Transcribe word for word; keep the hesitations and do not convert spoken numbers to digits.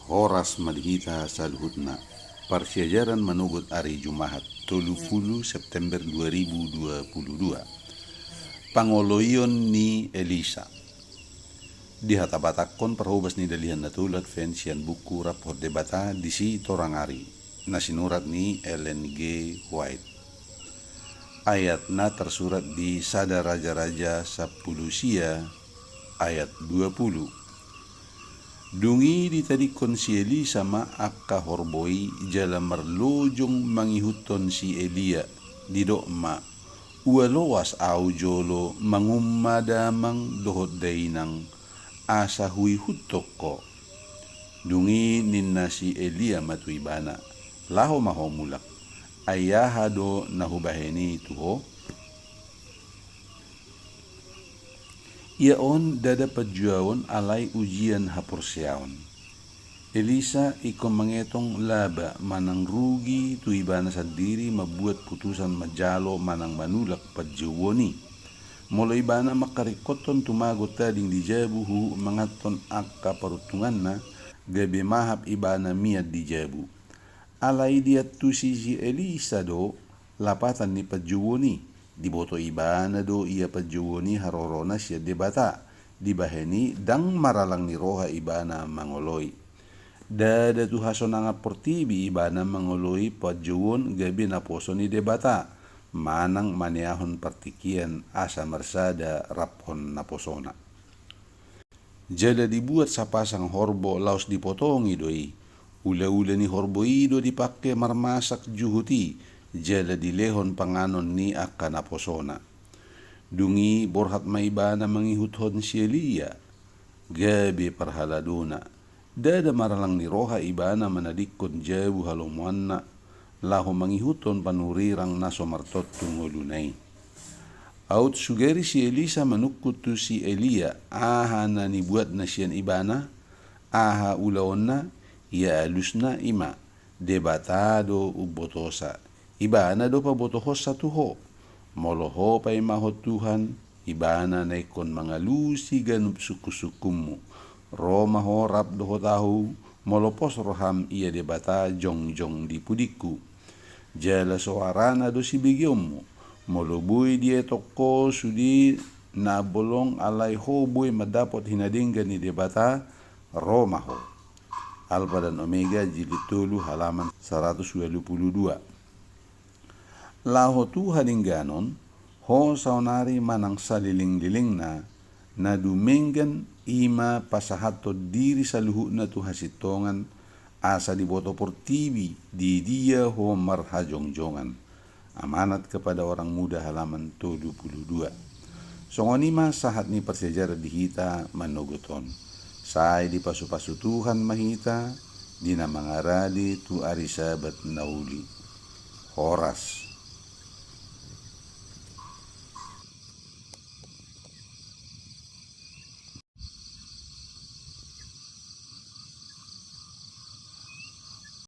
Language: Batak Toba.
Horas ma di hita saluhutna. Parsiajaran manogot ari Jumahat, tolu pulu September dua ribu dua pulu dua. Pangoloion ni Elisa. Dihatabatakhon parhobas ni Dalihan Na Tolu Advent sian buku Rap dohot Debata di si Torang Ari, na sinurat ni Ellen G. White. Ayatna tarsurat di Sada Raja-raja sampulu sia, ayat dua pulu. Dung i ditadingkon si Elisa ma angka horbo i jala marlojong mangihuthon si Elia, didok ma, "Ua loas ahu jolo mangumma damang dohot dainang, asa huihuthon ho." Dung i ninna si Elia ma tu ibana, "Laho ma ho mulak, ai aha do na hubahen i tu ho?" Ia on ndada panjouon alai ujian haporseaon. Elisa ingkon mangetong laba manang rugi tu ibana sandiri mambuat putusan manjalo manang manulak panjouon i. Molo ibana mangkaringkothon tumagon tading di jabu huhut manganhon angka paruntunganna, gabe mahap ibana mian di jabu. Alai diantusi si Elisa do lapatan ni panjouon i. Diboto ibana do ia panjouon i harorona sian Debata, dibahen i ndang maralang ni roha ibana mangoloi. Ndada tu hasonangan portibi ibana mangoloi panjouon gabe naposo ni Debata, manang maneahon partingkian asa marsada raphon naposona. Jala dibuat sapasang horbo laos dipotongi do i. Ula-ula ni horbo i do dipangke marmasak juhut i, jala dilehon panganon ni angka naposona. Dung i borhat ma ibana mangihuthon si Elia, gabe parhaladona. Ndada maralang ni roha ibana manadingkon jabu halomoanna, laho mangihuthon panurirang na so martontu ngoluna i. Aut sugari si Elisa manungkun tu si Elia aha na nibuatna sian ibana, aha ulaonna, ia alusna i ma, Debata do umbotosa, ibana do pabotohonsa tu ho. Molo ho paimahon Tuhan, ibana na ingkon mangalusi ganup sungkun-sungkunmu. Ro ma ho rap dohot ahu, molo pos roham ia Debata jongjong di pudingku. Jala soarana do sibegeonmu. Molo boi dietong ho sude na bolong alai ho boi mandapot hinadenggan ni Debata, ro ma ho. Alfa dan Omega, jilid tolu, halaman saratus ualu pulu dua. Laho tu hadengganon, ho saonari manang salelenglelengna, na dumenggan i ma pasahathon diri saluhutna tu hasintongan, asa diboto portibi di dia ho marhajongjongan. Amanat kepada Orang Muda, halaman tolu pulu dua. Songon i ma sahat ni parsiajaran di hita manogot on. Sai dipasu-pasu Tuhan ma hita di na mangarade tu ari Sabat na uli. Horas.